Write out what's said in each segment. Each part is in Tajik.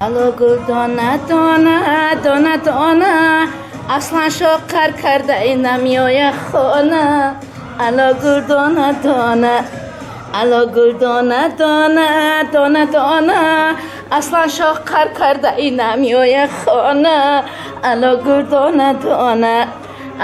Ало гул дона дона дона дона Асланшоҳ қар карда намеояд хона. Ало гул дона дона ало гул дона дона дона дона Асланшоҳ қар карда намеояд хона. Ало гул дона дона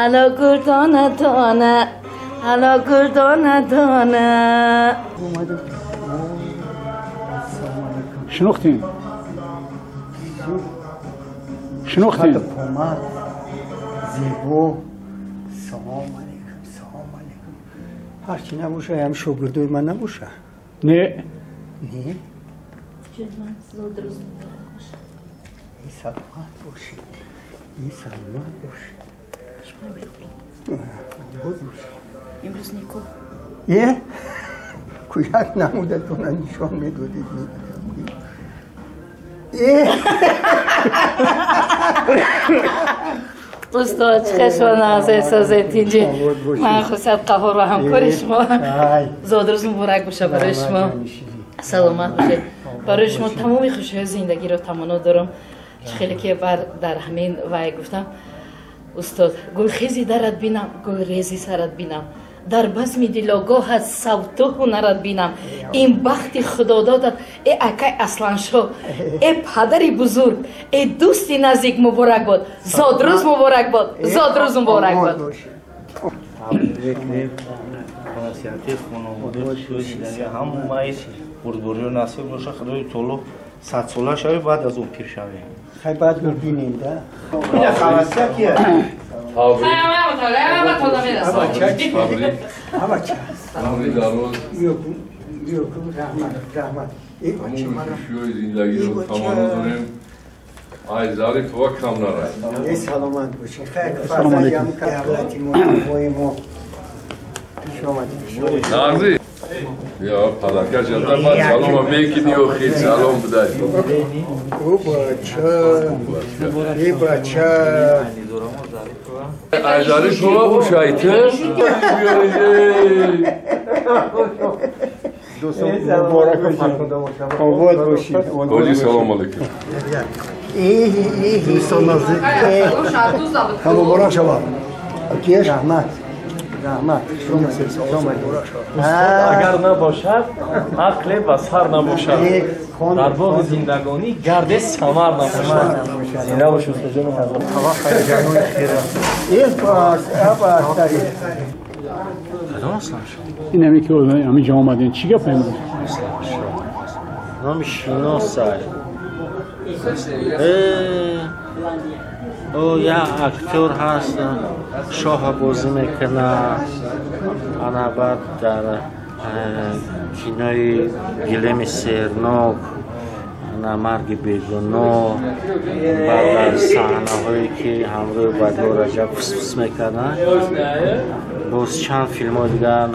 ало гул дона дона ало гул дона дона. Шинохтем? Шинохтем? Зебо. Салом алейкум, салом алейкум. Ҳарчи набоша, ҳам шогирдои ман набоша? Не. Не? Саломат бошед. Саломат бошед. Имрӯз никоҳ. Е? Кӯяк намудатона нишон медодед. Е? Устод, чӣ хушона созед инҷи. Ман Хусрат Қаҳор ва ҳамкори шумо. Зодрӯз муборак боша барои шумо. Саломат бошед. Барои шумо тамоми хушиҳои зиндагиро таманно дорам. Чӣ хеле ки дар ҳамин вай гуфтам. Устод, гулхези дарат бинам, гулрези сарат бинам. Дар базми дилогоҳат савту ҳунарат бинам. Ин бахти худододат, э акай Асланшоҳ, э падари бузург, э дӯсти наздик муборак бод. Зодрӯз муборак бод, зодрӯз муборак бод. Ҳамаи бурдбориё насиб боша, Худои таоло садсола шавӣ, баъд аз он пир шавӣ. Хай баъд мебинем, да? Ина хаваса кия? Саломат бошед. Хайр, фарзандам давлати мо Нағзи? Я падарка ҷандар ман салома мекини охир салом бидай. О бача, э бача. Ай Зарифова бошайте? Обод бошед. Ҳоҷи салом алейкум. Дӯстон наздик. Муборак шавад. Раҳмат. Раҳмат. Агар набошад, ақле ба сар набошад. Дар боғи зиндагонӣ гарде самар набошад. Зинда бош, устодҷони ҳазрат. Кадом Асланшоҳ? Ин ҳаме ки ҳамин ҷо омадем, чӣ гап имрӯз? Номи шиносай. О, як актёр ҳаст, шоҳа бозӣ мекунад. Ана баъд дар кинои Гилеми Сернок, ана Марги бегуноҳ, баъд дар саҳнаҳое ки ҳамроҳи Бадло Раҷаб фисфис мекарданд. Боз чанд филмҳои дигар,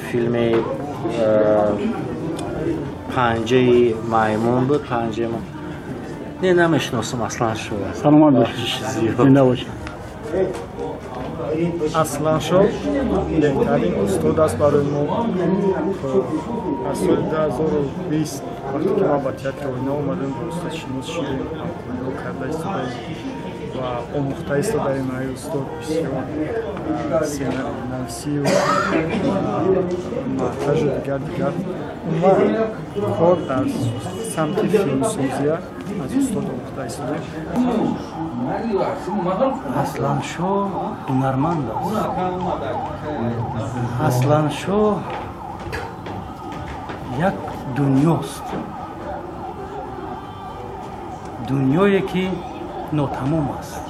филми Панҷаи маймун буд, панҷаи Не, намешиносам Асланшоҳ. Саломат бошед. Зинда бошед. Асланшоҳ беҳтарин устод аст барои мо. Аз соли 2020 вақте ки ман ба театри Оина омадем, бо устод шинос шудем, ҳамкориҳо карда истодаем ва омӯхта истодаем. Ай устод бисёр сценарнависию монтажу дигар дигар. Умуман кор дар самти филмсозия аз устод омӯхта истодаем. Асланшоҳ ҳунарманд аст. Асланшоҳ як дунёст, дунёе ки нотамом аст.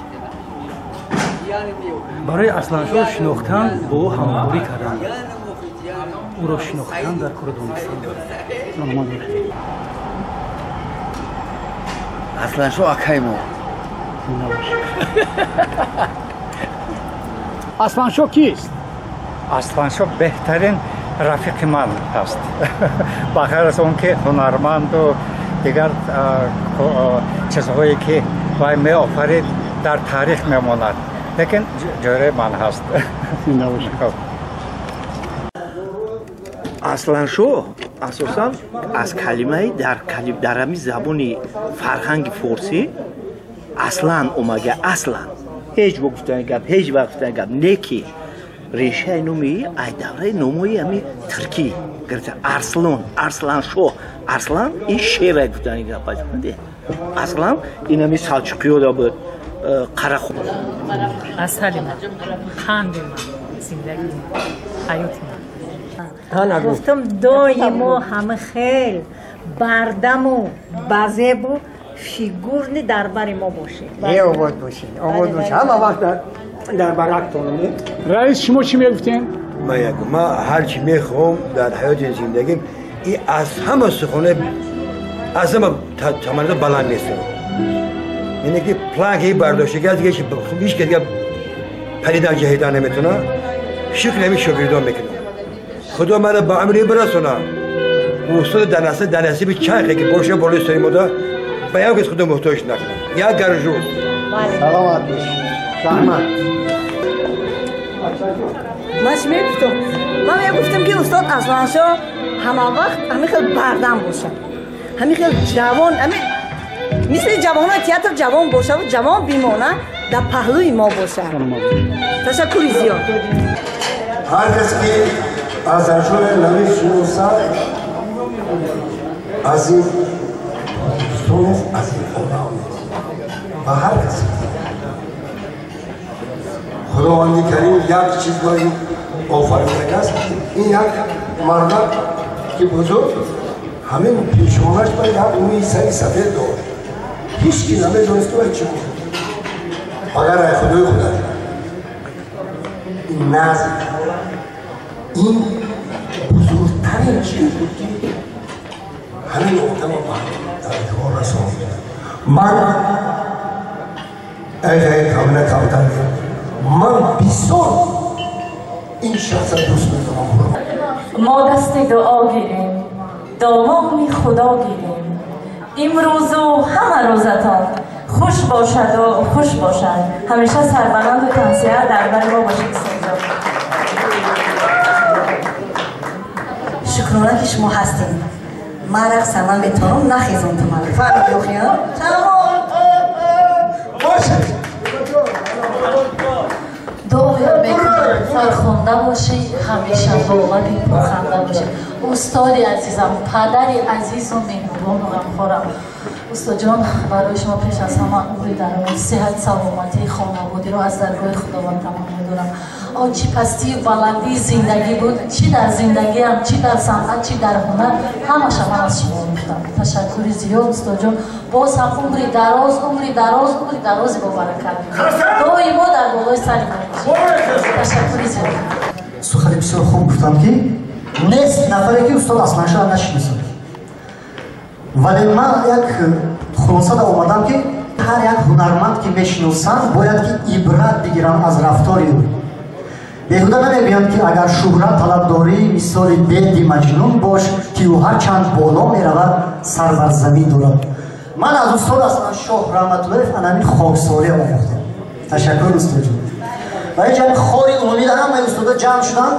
Барои Асланшоҳ шинохтан бо ӯ ҳамкорӣ кардан, ӯро шинохтан дар кори донистан. Асланшоҳ акай мо. Асланшоҳ кист? Асланшоҳ беҳтарин рафиқи ман аст. Ба ғайр аз он ки ҳунарманду дигар чизҳое ки вай меофарид дар таърих мемонад, лекин ҷӯраи ман ҳаст. Зинда бошед. Асланшоҳ Асосан аз калимаи дар ҳамин забони фарҳанги форсӣ аслан омага, аслан ҳеҷ бо гуфтани гап, ҳеҷ вақт гуфтани гап не, ки решаи номи ай давраи номои ҳами туркӣ гирифта. Арслон, Арсланшоҳ, Арслан ин шера гуфтани гап. Аслан ин ҳами салчуқиёда буд. Қараху асали ман, қанди ман, зиндагии ман, ҳаёти ман. Гуфтам доимо ҳама хел бардаму базебу фигурни дар бари мо бошед. Е, обод бошед, обод бошед. Ҳама вақт дар барактон. Раис, шумо чӣ мегуфтем? Ман ҳарчи мехоҳам дар ҳаёти зиндагим, и аз ҳама сухане, аз ҳама таманно баланд нестам. Яъне ки планкаи бардоштагӣ аз дига ҳеҷ ки дига паридан ҷаҳидан наметавона. Шукр ҳамин шогирдон мекунам. Худо маро ба амри бирасона. Устод дар насиби чархе ки боша болои сари мода ба як кас худо муҳтоҷ накунад. Як гаржу. Саломат бошед. Раҳмат. Ман чӣ мегуфтам? Ман мегуфтам ки устод Асланшоҳ ҳама вақт ҳамин хел бардам бошад, ҳамин хел ҷавон, ҳамин мисли ҷавонои театр ҷавон бошаву ҷавон бимона, дар паҳлӯи мо бошад. Ташаккури зиёд. Ҳар кас ки Асланшоҳро намешиносад, аз ин Тоҷикистон нест, аз ин олам нест. Ва ҳар касе Худованди Карим як чиз ба ин офаридагааст, ин як мардак ки бузург, ҳамин пешонаш ба як мӯи сари сафед дошт. Ҳеҷ ки намедонист ки вай чӣ буд, магар ай Худои худаш. Ин назм, ин бузургтарин чиз буд ки ҳамин одама ба дарҷаҳо расонд. Ман ай камина камтар, ман бисёр ин шахса дӯст медорам. Мо дасти дуо гирем, домони Худо гирем. Имрӯзу ҳама рӯзатон хуш бошаду хуш бошад. Ҳамеша сарбаланду тансиҳат дар бари мо бошед. Шукрона ки шумо ҳастед. Ман рақса наметавонам, нахезон ту ман. Фаҳмид охиён? Тамом. Бошед. Дуоям мекунам фархунда бошӣ, ҳамеша болаби пурханда бошӣ. Устоди азизам, падари азизу меҳрубону ғамхорам. Устоджон, барои шумо пеш аз ҳама умри дароз, сиҳат, саломатӣ, хонаводиро аз даргоҳи Худованд таманно дорам. Он чӣ пастию баландии зиндагӣ буд, чӣ дар зиндагиам, чӣ дар санъат, чӣ дар ҳунар, ҳамаша ман аз шумо омӯхтам. Ташаккури зиёд, устоджон. Боз ҳам умри дароз, умри дароз, умри дарози бобаракат. Доимо дар болои сари мо бошед. Ташаккури зиёд. Сухани бисёр хуб гуфтам, ки нест нафаре ки устод Асланшоҳро нашиносад. Вале ман як хулосада омадам, ки ҳар як ҳунарманд ки мешиносанд, бояд ки ибрат бигиранд аз рафтори ӯ. Беҳуда намегӯянд, ки агар шӯҳрат талаб дорӣ, мисоли беди Маҷнун бош, ки ӯ ҳарчанд боло меравад, сар бар замин дорад. Ман аз устод Асланшоҳ Раҳматуллоев анамин хоксорӣ омӯхтам. Ташаккур, устоджон. Ва инҷа хори умумида ҳамаи устодо ҷамъ шуданд.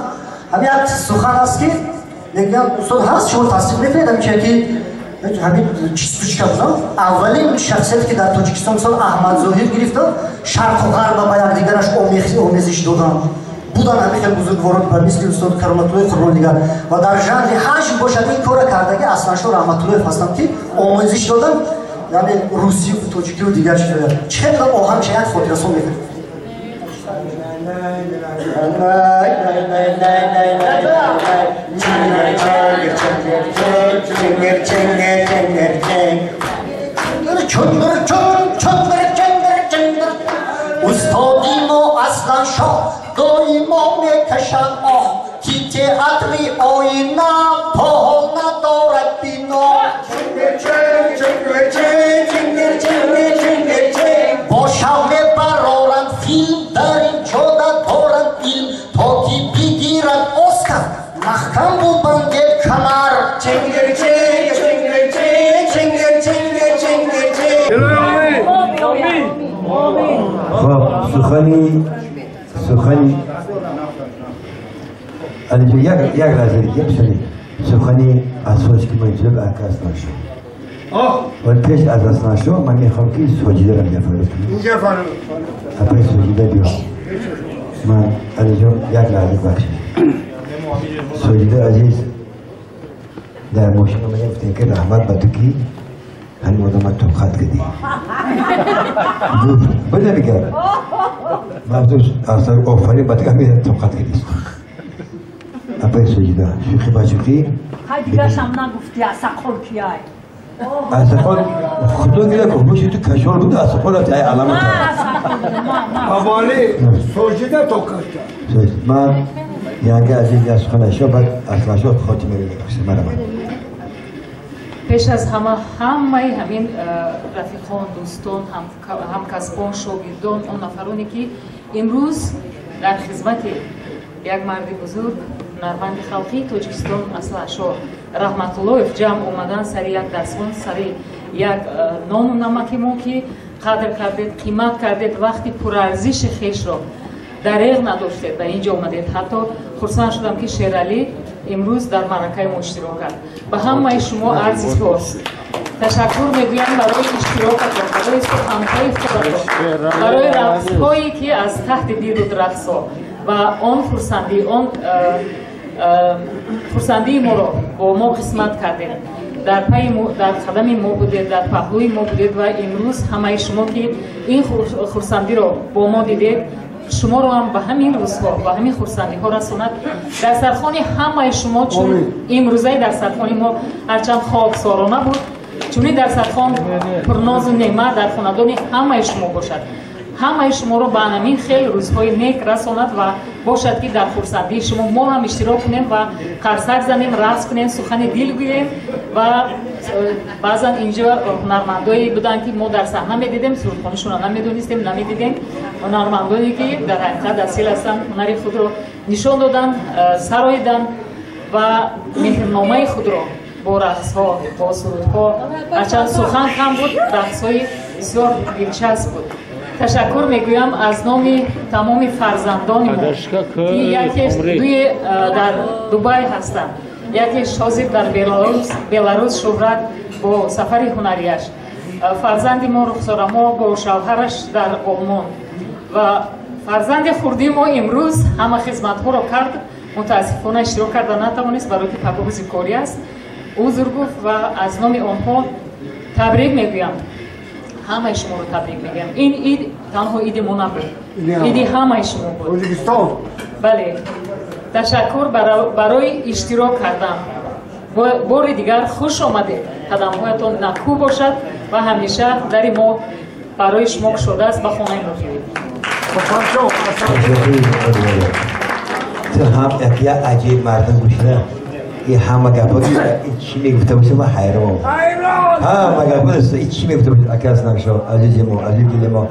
Ҳамин як сухан аст, ки мегӯянд, устод ҳаст, шумо тасдиқ мекунед, ҳамин чизе ки ҳамин чистучка будам, аввалин шахсияте ки дар Тоҷикистон мисол Аҳмад Зоҳир гирифта, шарқу ғарба ба якдигараш омезиш доданд. Будан ҳамин хел бузургворон ба мисли устод Кароматуллои Қурбон дигар. Ва дар жанри ҳаҷм бошад, ин кора кардаги Асланшоҳ Раҳматуллоев ҳастанд, ки омезиш доданд, яъне русию тоҷикию дигар чизоя. Чӣ хел оҳангша як хотирасон мекунед? Устоди мо Асланшоҳ доимо мекашад оҳ, ки театри оина пол надорад бино. Бо шав мебароранд филм, дар ин ҷода доранд илм, то ки бигиранд Оскар, маҳкам бубандед камар. Хоб, сухани алиҷо, як лаҳза дига бисёре. Сухани асос ки ман интизор ака Асланшо. ولی پیش از Асланшо ман мехоҳам ки Соҷидаро ҷафарот кунам. Апаи Соҷида биё. Ман Алиҷон як лаҳза бахшед. Соҷида азиз дар мошин омадем гуфтем ки раҳмат ба ту ки ҳамин одама тоқат кардӣ. Гуфт бада мегӯяд. Ман гуфтам офарин ба ту ки ҳамин тоқат кардӣ. Апаи Соҷида шӯхӣ ба шӯхӣ. Ҳай дигаршам нагуфти асақол кияй. Асақол худо гира ку боши ту кашол буд асақол ай аламат. Ҳаволи Соҷида тоқат кард. Ман янга азиз я суханашо баъд Асланшо хотима мебахшед марҳамат. Пеш аз ҳама ҳамаи ҳамин рафиқон, дӯстон, ҳамкасбон, шогирдон, он нафароне ки имрӯз дар хизмати як марди бузург, ҳунарманди халқии Тоҷикистон Асланшо Раҳматуллоев ҷамъ омадан сари як дастхон, сари як нону намаки мо ки қадр кардед, қимат кардед, вақти пурарзиши хешро дареғ надоштед ба ин ҷо омадед. Ҳатто хурсанд шудам ки Шералӣ имрӯз дар маъракаи мо иштирок кард. Ба ҳамаи шумо арзи сипос. Ташаккур мегӯям барои иштирокатон, барои суханҳои худатон, барои рақсҳое ки аз таҳти дил буд рақсҳо ва он хурсандӣ, он хурсандии моро бо мо қисмат кардед. Дар пайи мо, дар қадами мо будед, дар паҳлӯи мо будед ва имрӯз ҳамаи шумо ки ин хурсандиро бо мо дидед, шуморо ҳам ба ҳамин рӯзҳо, ба ҳамин хурсандиҳо расонад. Дастархони ҳамаи шумо, чун имрӯзаи дастархони мо ҳарчанд хоксорона буд, чунин дастархон пурнозу неъмат дар хонадони ҳамаи шумо бошад. Ҳамаи шуморо ба ҳамин хел рӯзҳои нек расонад ва бошад ки дар хурсандии шумо мо ҳам иштирок кунем ва қарсак занем, рақс кунем, сухани дил гӯем. Ва баъзан инҷо ҳунармандое буданд ки мо дар саҳна медидем, сурудхонишонро намедонистем, намедидем. Ҳунармандоне ки дар ҳақиқат асил ҳастанд, ҳунари худро нишон доданд, сароиданд ва меҳрномаи худро бо рақсҳо, бо сурудҳо, ҳарчанд сухан кам буд, рақсҳои бисёр дилчасп буд. Ташаккур мегӯям аз номи тамоми фарзандони мо ки якеш дуе дар Дубай ҳастанд, якеш ҳозир дар Беларус шӯҳрат бо сафари ҳунарияш, фарзанди мо Рухсорамо бо шавҳараш дар Олмон ва фарзанди хурдии мо имрӯз ҳама хизматҳоро кард, мутаассифона иштирок карда натавонист, барои ки пагоҳи корӣ аст, узр гуфт ва аз номи онҳо табрик мегӯям. Ҳамаи шуморо табрик мегӯям. Ин ид танҳо иди мо набуд, иди ҳамаи шумо буд. Тоҷикистон. Бале, ташаккур барои иштирок кардан. Бори дигар хуш омадед. Қадамҳоятон накӯ бошад ва ҳамеша дари мо барои шумо кушодааст. Ба хонаи мо биёед. Ту ҳам як аҷиб мардум гӯшина. Ин ҳама гапҳо ин чӣ мегуфта боша ман ҳайрон. Ҳама гапҳо ин чӣ мегуфта боша ака Асланшо, азизи мо, азизи дили мо.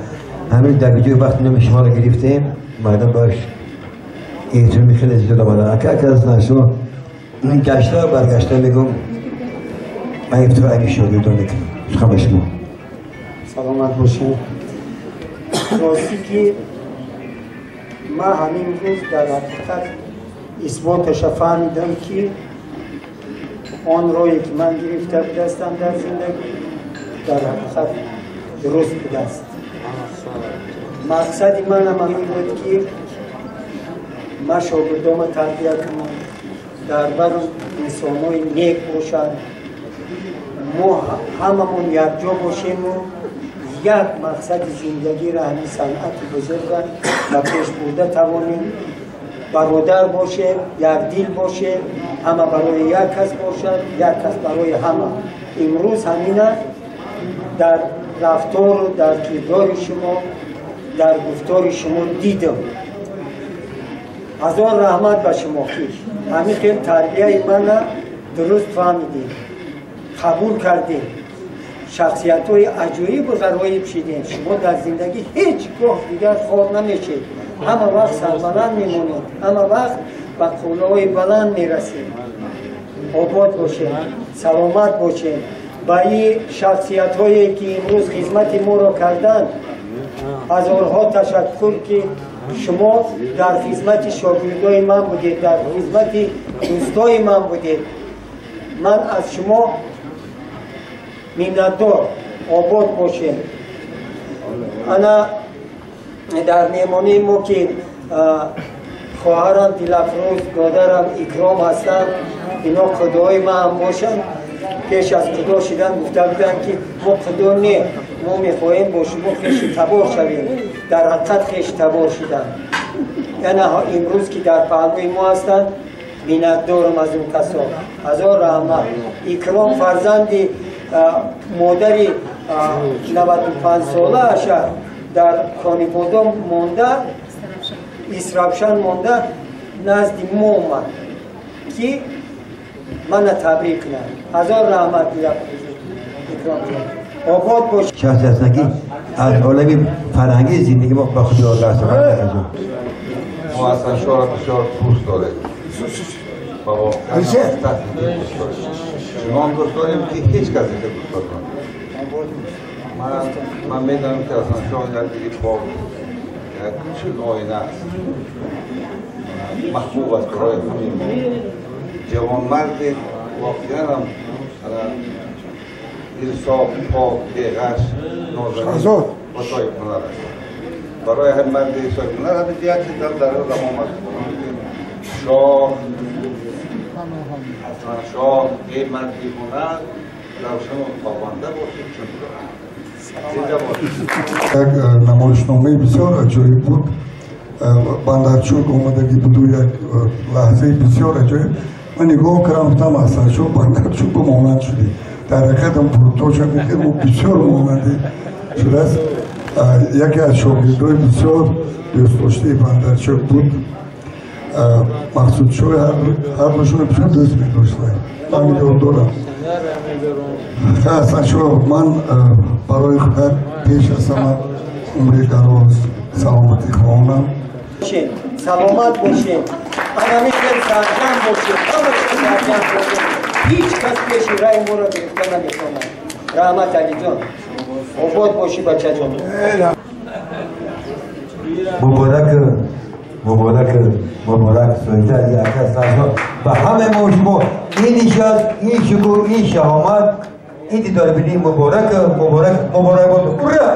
Ҳамин дар видеои вақти номи шуморо гирифтем, мардум бош эҳтироми хеле зиёд омаданд. Ака Асланшо, гашта баргашта мегӯм, ман ифтихор айни шогирдон мекунам. Сухан ба шумо. Саломат бошед. Ростӣ ки ман ҳамин рӯз дар ҳақиқат исботаша фаҳмидам ки он роҳе ки ман гирифта будастам дар зиндагӣ дар ҳақиқат дуруст будааст. Мақсади манам ҳамин буд ки ман шогирдома тарбия кунам, дар барм инсонҳои нек бошанд, мо ҳамамон якҷо бошему як мақсади зиндагиро, ҳамин санъати бузургро ба пеш бурда тавонем, бародар бошем, якдил бошем, ҳама барои як кас бошад, як кас барои ҳама. Имрӯз ҳамина дар рафтору дар кирдори шумо, дар гуфтори шумо дидам. Ҳазор раҳмат ба шумо ки ҳамин хел тарбияи мана дуруст фаҳмидем, қабул кардем, шахсиятҳои аҷоибу ғароиб шидем. Шумо дар зиндагӣ ҳеҷ гоҳ дигар хор намешед, ҳама вақт сарбаланд мемонед, ҳама вақт ба қуллаҳои баланд мерасед. Обод бошед, саломат бошед. Ба ин шахсиятҳое ки имрӯз хизмати моро карданд, ҳазорҳо ташаккур ки шумо дар хизмати шогирдои ман будед, дар хизмати дӯстои ман будед. Ман аз шумо миннатдор, обод бошем. Ана дар меҳмонии мо ки хоҳарам Дилафрӯз, додарам Икром ҳастанд, ино худои ман ҳам бошанд. Пеш аз худо шидан гуфта буданд ки мо худо не, мо мехоҳем бо шумо хеши табор шавем. Дар ҳақиқат хеши табор шуданд. Яъне имрӯз ки дар паҳлӯи мо ҳастанд, миннатдорам аз он касо. Ҳазор раҳмат. Икром фарзанди модари 95 солааша дар Конибодом монда, Исрафшан монда, назди мо омад ки мана табрик кунад. Ҳазор раҳмат, Икром ҷон, обод бош. Шахсе ҳастанд ки аз олами фарҳангии зиндагӣ мо ба худ даст. Мо Асланшоҳро бисёр дӯст дорем ва воқеан дӯст дорем. Чунон дӯст дорем ки ҳеҷ кас дига дӯст надорад. Ман медонам ки Асланшоҳ як дили пок, як чун оина аст, маҳбуб аст барои ҳамаи мо. Ҷавонмарде воқеан ҳам инсоф, пок, беғаш, нозанин ва соҳибҳунар аст. Барои ҳар марди соҳибҳунар ҳамин як чиз дар ёдам омад, шоҳ Асланшоҳ, эй марди ҳунар, равшану тобанда бошед чун зинда бошед. Як намоишномаи бисёр аҷоиб буд. Бандарчук омадагӣ буду як лаҳзаи бисёр аҷоиб. Ман нигоҳ кардам, гуфтам Асланшоҳ Бандарчук ба монанд шудӣ. Дар ҳақиқат ҳам пуртоша мехел мо бисёр монандӣ шудааст. Яке аз шогирдои бисёр дӯстдоштаи Бандарчук буд. Мақсудшоҳ ҳардушонро бисёр дӯст медоштанд. Ман ёд дорам. Асланшоҳ, ман барои худат пеш аз ҳама умри дароз, саломатӣ хоҳонам. Саломат бошед, анами хел сарҷам бошед, ҳамаша сарҷам бошед. Ҳеҷ кас пеши раи моро гирифта наметавонад. Раҳмат, Алиҷон, обод бошӣ, бачаҷон. Муборак, муборак, муборак соҳиб ака Асланшоҳ ба ҳамаи мо шумо ин нишаст, ин шукӯҳ, ин шаҳомат, ин дидорбинӣ муборак, муборак, муборак бод. Ура!